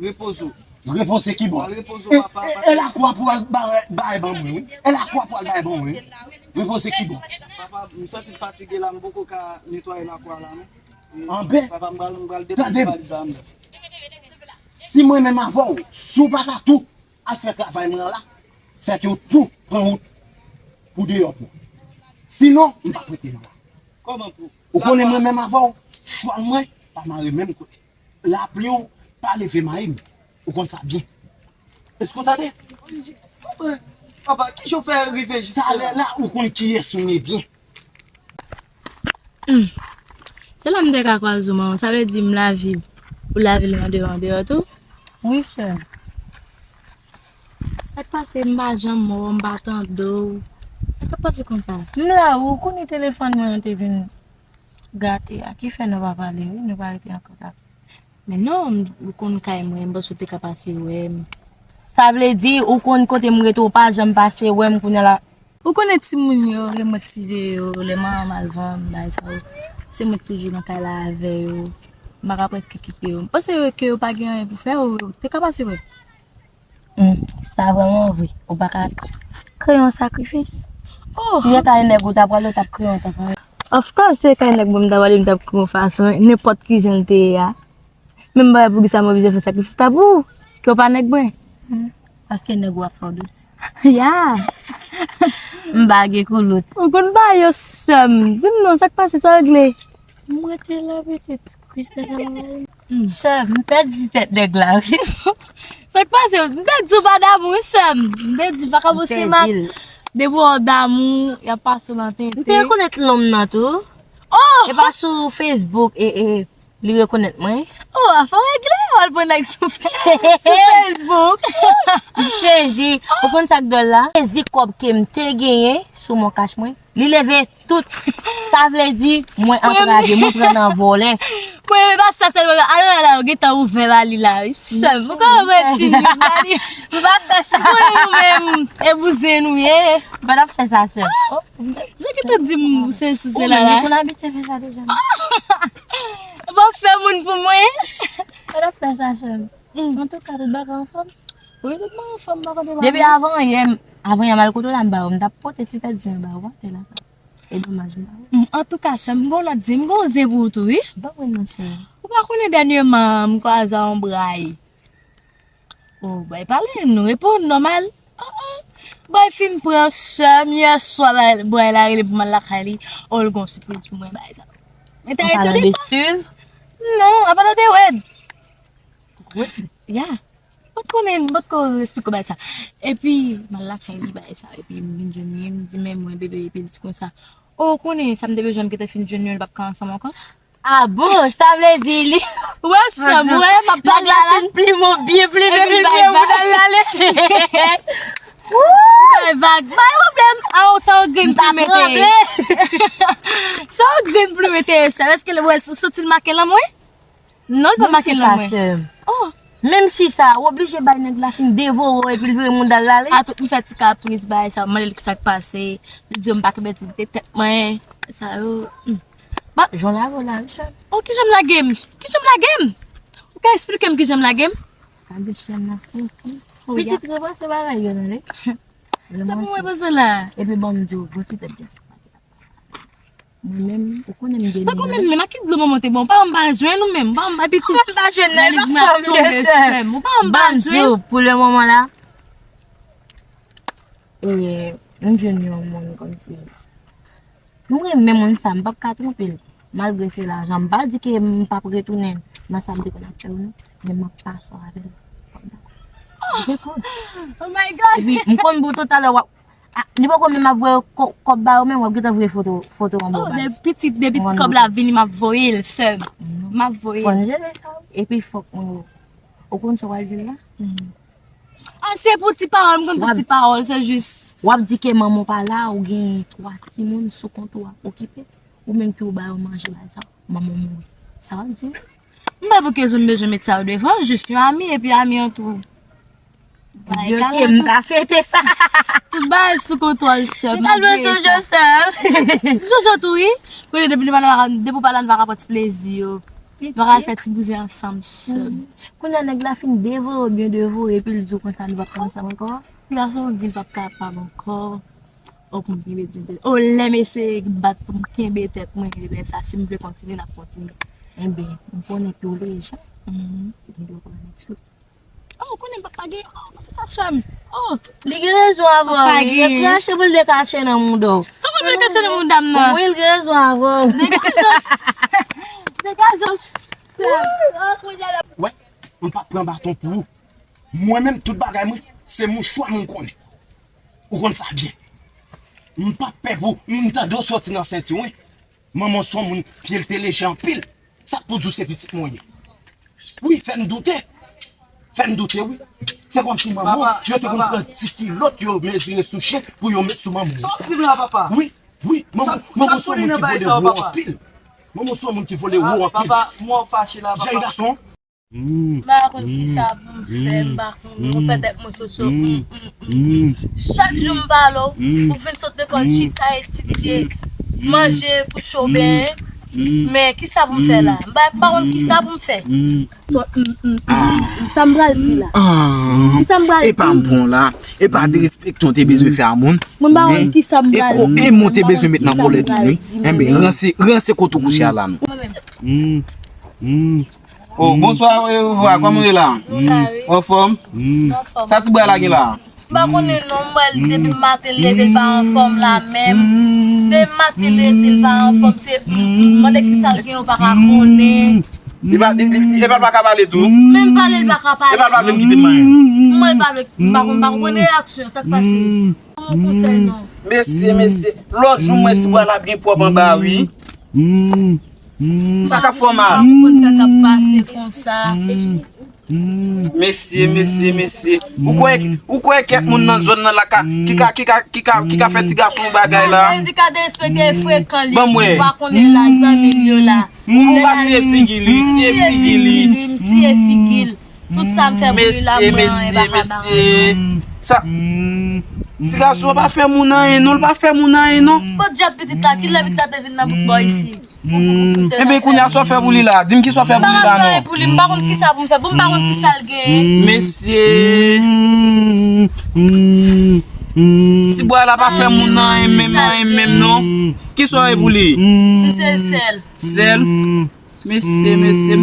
Repoze w. Repoze ki bò? Al repoze w, papa. E, e, e lakou a pou al bay, bay ban mwen, wi. E lakou a pou al bay ban mwen, wi. Repoze ki bò? Papa, m santi m fatige la, m poko ka netwaye lakou a la, non. Anben, papa, m pral, m pral depoze valiz la anndan. Si mwen menm avè w, si w pa ka tou al fè travay mwen an la, sèke w tou pran wout pou deyò pou. Sinon, m p ap rete nan la. Kòman pou? Ou konnen mwen menm avè w, chwal mwen pa mare menm kote. Lapli w pa leve mayi m. Ou konn sa byen. Èske w tande? Papa, kijan w fè rive jis la? Talè la, ou konn kiyès mwen ye byen. Hmm. Se la m te ka kwaze w, manman. Sa vle di m lavi, ou lavi l andeyò, andeyò tou? Wi, sè m. Sa k pase, m pa janm wè w, m pa tande w. Sa k ap pase konsa? M la, ou konnen telefòn mwen an te vin gate a, ki fè nou pa pale, wi, nou pa rete an kontak. Men non, ou konn kay mwen, m panse w te ka pase wè m. Sa vle di, ou konn kote m rete, ou pa janm pase wè m kounye a la. Ou konnen timoun yo remotive yo, lè manman m al vann, bagay sa yo. Se mwen k toujou nan kay la avè yo. M pa ka prèske kite yo. M panse ke yo pa gen anyen pou fè, yo te ka pase wè m. Hmm, sa vrèman vre. Ou pa ka kreye yon sakrifis. Oh! Si se kay nèg ou ta prale, ou t ap kreye yon sakrifis. Of course, se kay nèg mwen m ta prale, m t ap kreye yon fason, nenpòt kijan l te ye a. Menm bagay poukisa m oblije fè sakrifis la pou ou, ke w pa nèg mwen. Hmm, paske nèg ou ap fè w dous. Ya. M pa gen koulout. Ou konn bagay yo, sè m. Di m non, sa k pase, sa w regle? M rete la, pitit. Kristè sa va. Hmm. Sè m, m pèdi tèt nèg la, wi. Sa k pase? M te di w pa damou, wi, sè m. M te di w pa ka pase mak. Depi w damou, y ap pase w nan tenten. M te rekonèt nonm nan tou. Oh! E pa sou Facebook, e, e, li rekonèt mwen. Oh, afè w regle, w al pran nèg sou, sou Facebook. M sezi. Ou konn sa k dwòl la? Sezi kòb ke m te genyen sou MonCash mwen. Li leve tout. Sa vle di, mwen antrave, mwen pran nan vòlè. Mwen, e pa sa sèlman, alò la, la, yo gentan ouvè ba li la, wi, sè m. Ou pa wè ti nèg ba li. M pa fè sa. Ou konnen nou menm, e bouzen nou ye. M pa t ap fè sa, sè m. Jan gentan di m, se sou se la, la. Ou menm, ou konn abitye fè sa deja, non? Ou pa fè moun pou mwen. M pa t ap fè sa, sè m. Antouka, tout bagay anfòm. Wi, tout mwen anfòm, pa kote ba mwen. Depi avan yè, avan yè m al kote w la, m ba ou, m t ap pote ti tèt zen ba ou atè la. E domaj m ba ou. Hmm, antouka, sè m, m gon lòt zen, m gon zen pou ou tou, wi. Ban mwen non, sè. Ou pa konnen dènyèman, m kwaze a yon bray. Oh, bray pale, nou reponn nòmal. Oh, oh. Bray fin pran sè m, yè swa, bray, bray la rele pou m al lakay li. Oh, l gon sipriz pou mwen, bagay sa. Enteresan de fwa. Non, an palan de Wed. Wed? Ya. M pa t konnen, m pa t ko esplike w bagay sa. Epi, m al lakay li, bagay sa. Epi, m vin jwenn li, m di, men mwen, bebe, epi l di konsa, oh, ou konnen, sa m te bezwen, m gentan fin jwenn li, l p ap ka ansanm ankò. Ah bon, sa vle di li. Wè, sè m, wè, m ap pale la. Nèg la fin plime w byen plime, epi l plime w pou l ale. Bay vag. Pa gen pwoblèm. Ah, sa yon grenn plime te ye. Sa yon grenn plime te ye, sè m. Èske w santi l make lanmou? Non, l pa make lanmou. Menm si sa, sè m. Oh. Menm si sa, w oblije bay nèg la fin devore w epi l vire mouda l ale. A tout, m fè ti kapriz, bagay sa, m mande l kisa k pase. Li di yo m pa kenbe dignite tèt mwen. Sa yo. Hmm. Ba, jan w lage w la, wi, sè m. Oh, kijan m lage m? Kijan m lage m? Ou ka esplike m kijan m lage m? Kage chèn nan senti. Oh, ya. Pitit repanse bagay yo, tande. Sa pou mwen panse la. Epi bon, m di w, gon ti tèt dyaspora. Mwen menm, ou konnen m gen. Tankou menm, menm, a ki dlo manman te bon? Ou pa, m pa jwenn ou menm. Ou pa, m pa, epi tou, analiz mwen ap tonbe, sè m. Ou pa, m pa jwenn. Ban m di w, pou le moman la, e, m jwenn yon moun kòmsi. M renmen moun sa, m p ap ka twonpe l. Malgre se lajan, m pa di ke m p ap retounen nan sa m te konn ap fè yo, non. Men m ap pase avè l. Oh my God! Epi, m konn pou talè w ap Ah, li poko menm ap voye kò- kòb ba yo menm, w ap gentan voye foto, foto anba w ba li. Depi ti, depi ti kòb la vini, m ap voye l, sè m. M ap voye l. Fò n jere sa wi. Epi fòk mwen yo. Ou konn sa w pral di l la? Ah, se pou ti pawòl, m konn pou ti pawòl, se jis. W ap di ke manman w pa la, ou gen twa timoun sou kont ou ap okipe, ou menm ki ou ba yo manje, bagay sa, manman w mouri. Sa w ap di? M pa pou ke zon bezwen met sa yo devan, jis yon ami, epi ami an tou. Bagay galant. M ta swete sa. Tout bagay sou kontwòl, sè m. M ta dwe sonje, sè m. Sonje tou, wi. Kounye depi nou pa la, depi w pa la, nou pa ka pran ti plezi yo. Nou ka fè ti bouzen ansanm, sè m. Kounye a nèg la fin devore w byen devore, epi l di w konsa nou p ap ansanm ankò. Ti gason di l p ap kapab ankò. O, pou m kenbe di l. O, lè m eseye bat pou m kenbe tèt mwen, lè sa, si m vle kontinye, n ap kontinye. Enben, m konnen tou le jan. Gen dwa pran nèg sou. Oh, ou konnen papa gen, oh, papa sa sè m. Oh, li gen rezon avè w, wi. Li krache pou l dekache nan mouda w. Kòman pou l dekache nan mouda m nan? Wi, li gen rezon avè w. Degaje w, degaje w, sè m. Wè, m p ap pran baton pou ou. Mwen menm, tout bagay mwen, se mouchwa mwen konnen. Ou konn sa byen. M p ap pè pou ou, m tande w soti nan senti w, wi. Manman w se yon moun, pye l te leje anpil. Sa k pou di w se pitit mwen w ye? Wi, fè m doute. Fè m doute, wi. Se kòmsi manman w, yo te konn pran ti kilòt, yo mezire sou chen pou yo met sou manman w. Sa w di m la, papa? Wi, wi, manman w se yon moun ki vole wo anpil. Manman w se yon moun ki vole wo anpil. Papa, mwen w fache la, papa. Jèn gason. M pa konn kisa pou m fè, m pa konnen. Ou fè tèt mwen soso. Chak jou m pale w, ou fin sot lekòl, chita, etidye, manje, kouche w byen. Men kisa pou m fè la? M pa, m pa konn kisa pou m fè. So, mm, mm, mm, mm, mm. Sa m pral di la? Kisa m pral di? Epa m pran w la. Epa derespekte w te bezwen fè a moun. Mwen pa konn kisa m pral di. E mo te bezwen met nan kòlèt ou, wi. Enben, ranse, ranse kote w kouche a la, non. Mwen menm. Oh, bonswa, e, vwa, kòman w ye la? Anfòm? Sa ti bwa la gen la? M pa konnen non, m wè l depi maten l leve l pa anfòm la menm. Depi maten l leve l pa anfòm, se mande kisa l gen, ou pa ka konnen. Li pa, li, li, li pa, pa ka pale tou. Menm pale, l pa ka pale. Li pa, pa menm kite m anyen. Mwen, l pa vle, m pa konn, m pa konn reyaksyon, sa k pase? Kòman konsèy non? Mesye, mesye, lòt jou mwen ti bwa la byen pwòp anba, wi. Sa k ap fè w mal? Ou konn sa k ap pase konsa. Mesye, mesye, mesye. Ou kwè, ou kwè kèk moun nan zòn nan la ka, ki ka, ki ka, ki ka, ki ka fè ti gason yon bagay la? Li ka derespekte frekan li. Ban m wè. Ou pa konnen la zanmi l yo la. Ou pa siye figi li, siye figi li. M siye figi l. Tout sa m fè pou li la, mwen anyen pa ka ba anyen. Sa, ti gason an pa fè moun anyen non, l pa fè moun anyen non. Podyab pitit la, kilè pitit la te vin nan bouk bò isi? Enben, kounye a, sa w fè pou li la? Di m ki sa w fè pou li la non. M pa ka fè anyen pou li, m pa konn kisa pou m fè, pou m pa konn kisa l genyen. Mesye. Ti bwa la pa fè moun anyen menm, anyen menm non. Ki sa w ye pou li? M se sèl. Sèl? Mesye, mesye.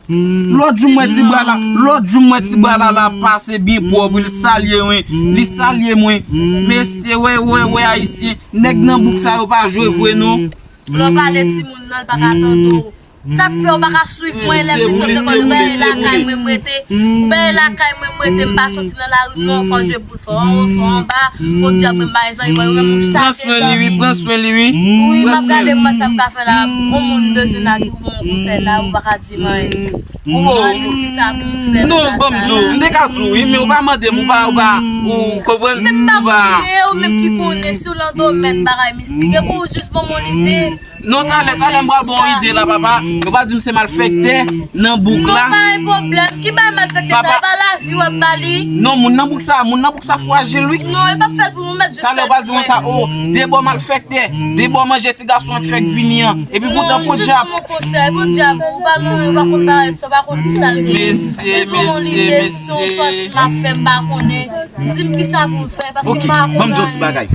Lòt jou mwen ti bwa la, lòt jou mwen ti bwa la la pase byen pwòp, wi, l salye mwen, li salye mwen. Mesye, wè, wè, wè, ayisyen, nèg nan bouk sa yo pa jwe vre non. Lè w pale timoun nan, l pa ka tande w. Sa k fè w pa ka swiv mwen lè m vin sot lekòl, ou bay lakay mwen m rete, ou bay lakay mwen m rete, m pa soti nan lari non, fò jwe boul, fò anwo, fò anba, podyab mwen bay zanmi, mwen menm m chache zanmi. Pran swen li, wi, pran swen li, wi. Wi, m ap gade mwen sa m ka fè la, yon moun bezwen la, ki ou bon konsèy la, ou pa ka di m anyen. Ou pa di m kisa pou m fè. Non, ban m di w, m te ka di w, wi, men ou pa mande m, ou pa, ou pa, ou konprann, ou pa. Men m pa konnen, ou menm ki konnen, si w lan domèn bagay mistik, e pou w jis ban m yon lide. Non, talè, talè m pral ba w ide la, papa. Yo pa di m se malfektè nan bouk la. Non, pa gen pwoblèm. Ki bay malfektè sa? E pa lavi w ap ba li? Non, moun nan bouk sa, moun nan bouk sa frajil, wi. Non, e pa fè l pou mwen, mèt jis fè l pou mwen. Talè yo pral di mwen sa, o, de bò malfektè, de bò manje ti gason an k fèk vini an. Epi kontan podyab. Non, jis ban m yon konsèy, podyab, ou pa, ou pa konn bagay sa, ou pa konn ki sa l gen. Mesye, mesye, mesye. Jis ban m yon lide, si se yon sòti m ap fè, m pa konnen. Di m ki sa pou m fè, paske m pa konn anyen. Ok, ban m di w ti bagay.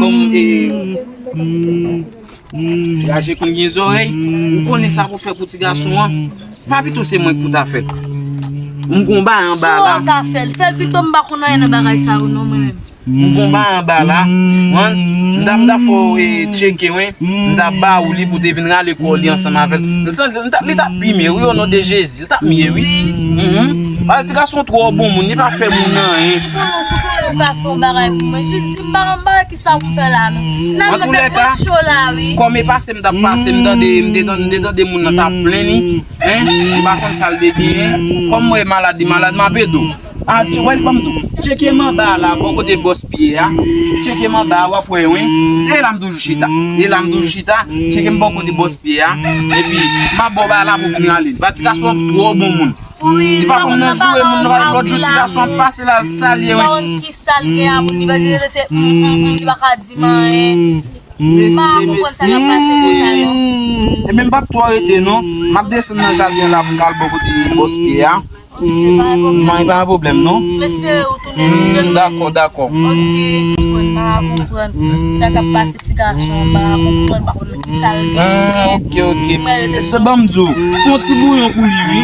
Kòm, e, Raje konn gen zòrèy, ou konnen sa pou fè pou ti gason an. Pa pito se mwen k pou ta fè l. M gon bagay anba la. Si w ka fè l, fè l pito, m pa konn anyen nan bagay sa yo non, mwen menm. M gon bagay anba la. Wan, m ta, m ta fè w, e, tcheke, wi. M ta ba ou li pou te vin rale kò li ansanm avè l. M santi, m ta, li t ap pimen, wi, o non de Jezi. Li t ap miye, wi. Mhm. A, ti gason twò bon moun, li pa fè moun anyen. Sou konnen w ka fè yon bagay pou mwen. Jis di m pa yon bagay ki sa pou m fè la, non. Finalman, tèt mwen cho la, wi. Kòm e pase m t ap pase, m tande, m te tande, m te tande moun nan t ap plenn li. Hein? M pa konn sa l te genyen. Kòm mwen malad, li malad, m ap ede w. A, tche-, wè, ban m di w. Tcheke m anba la, bò kote bòs pye a. Tcheke m anba a, w ap wè, wi. E la m toujou chita. E la m toujou chita. Tcheke m bò kote bòs pye a. Epi, m ap ba w ba la pou vin rale. Ba ti gason an twò bon moun. Li pa konn nan joure moun, nan lòt jou ti gason ap pase la, l salye, wi. Li pa konn ki sa l gen a moun, li pa di se, mm, mm, mm, li pa ka di m anyen. M pa konprann sa k ap pase konsa, non. E men m p ap twò rete, non. M ap desann nan jaden an la pou m ka al bò kote bòs pye a. Ok, pa gen pwoblèm. Non, pa gen pwoblèm, non. M espere ou tounen vit, John. Dakò, dakò. Ok, m konprann, m pa konprann. Sa k ap pase ti gason an, m pa konprann, m pa konn ki sa l genyen. Ah, ok, ok. Mwen rete sou. Se ban m di w, fè yon ti bouyon pou li, wi.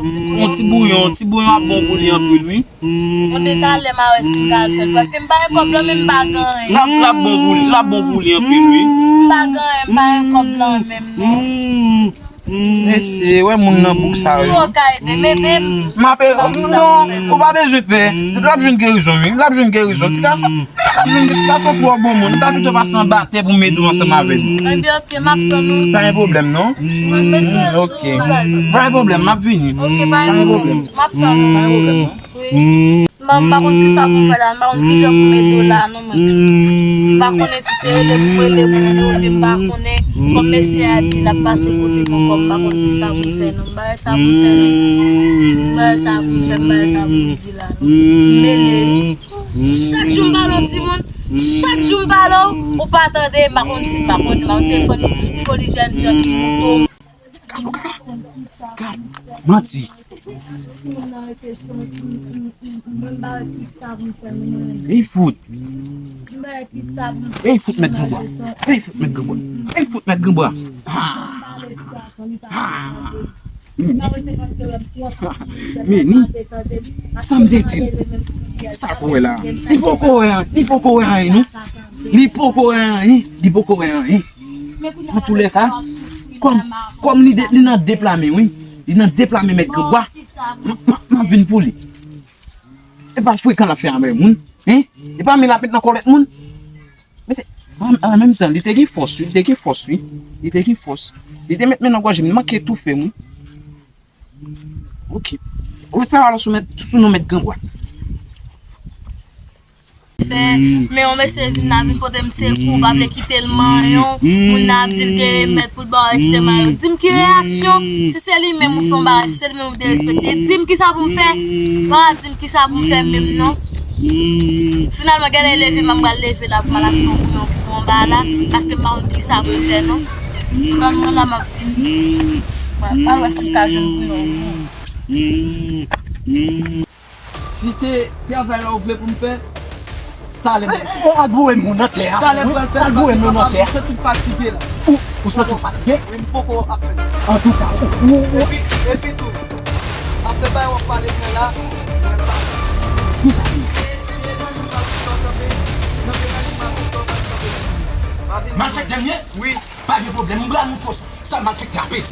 Yon ti bouyon, ti bouyon ap bon pou li anpil, wi. Mwen te talè m a wè si m ka al fè l, paske m pa gen kòb lan, men m pa gen anyen. L ap, l ap bon pou li, l ap bon pou li anpil, wi. M pa gen anyen, m pa gen kòb lan menm, non. Mesye, wè moun nan bouk sa yo. Si w ka ede m, ede m. M ap, non, ou pa bezwen pè. L ap jwenn gerizon, wi. L ap jwenn gerizon. Ti gason, l ap jwenn, ti gason twò bon moun. M ta pito pase anba tè pou m ede w ansanm avè l. Ebyen, ok, m ap tann ou. Pa gen pwoblèm, non. Mwen, m espere sou ou, baz. Pa gen pwoblèm, m ap vini. Ok, pa gen pwoblèm. M ap tann ou. Pa gen pwoblèm, non. Wi. M pa, m pa konn ki sa pou m fè la, m pa konn ki jan pou m ede w la, non, mwen menm. M pa konnen si se rele pou m rele moun yo, oubyen m pa konnen. Kòm mesye a di, l ap pase kote m ankò, m pa konn ki sa pou m fè, non. M pa wè sa pou m fè, non. M pa wè sa pou m fè, m pa wè sa pou m di la, non. M mele, wi. Chak jou m pale yon timoun, chak jou m pale w, ou pa tande, m pa konn si m pa konn, m pa konn si se foli, foli jèn jan ki mouto. Gad, gad, gad. Gad, manti. Ey fout. Ey fout mèt granbwa. Ey fout mèt granbwa. Ey fout mèt granbwa. Ha. Ha. Meni. Meni. Sa m te di l. Sa l poko wè la. Li poko wè anyen. Li poko wè anyen, non. Li poko wè anyen. Li poko wè anyen. Antoulèka, kòm, kòm li de, li nan de pla men, wi. Li nan de pla men mèt granbwa. M, m, m ap vin pou li. E pa frekan l ap fè avè moun, hein? E pa men l ap met nan kòlèt moun. Men se, an, an menm tan, li te gen fòs, wi, li te gen fòs, wi. Li te gen fòs. Li te met men nan gòj m, li manke toufe m, wi. Ok. Ou fè alò sou mèt, sou non mèt granbwa. Fè, men yon mesye vin la, vin pote m sekou, ou pa vle kite l manyen w, moun nan ap di l gen remèd pou l ba w, et cetera. Di m ki reyaksyon, si se li menm ou fè yon bagay, si se li menm ou derespekte, di m ki sa pou m fè, pa di m ki sa pou m fè menm non. Finalman, genlè leve m, m pral leve la pou m al achte yon bouyon pou anba la, paske m pa konn ki sa pou m fè non. Ban m mwen la, m ap vini. Mwen pral wè si m ka jwenn bouyon pou ou. Si se travay la ou vle pou m fè, talè m pral fè. Al boure moun nan tè a. Talè m pral fè l paske papa m santi m fatige la. Ou, ou santi w fatige? Wi, m poko ap fè. Antouka, ou, ou, ou. Epi, epi tou, afè bagay w ap pale mwen la, mwen pa. Kisa? Se, se nan liv la tout sa w kanpe, nan peyi nan liv la tout sa w kanpe. Malfektè m ye? Wi. Pa gen pwoblèm, m pral montre w sa malfektè a peze.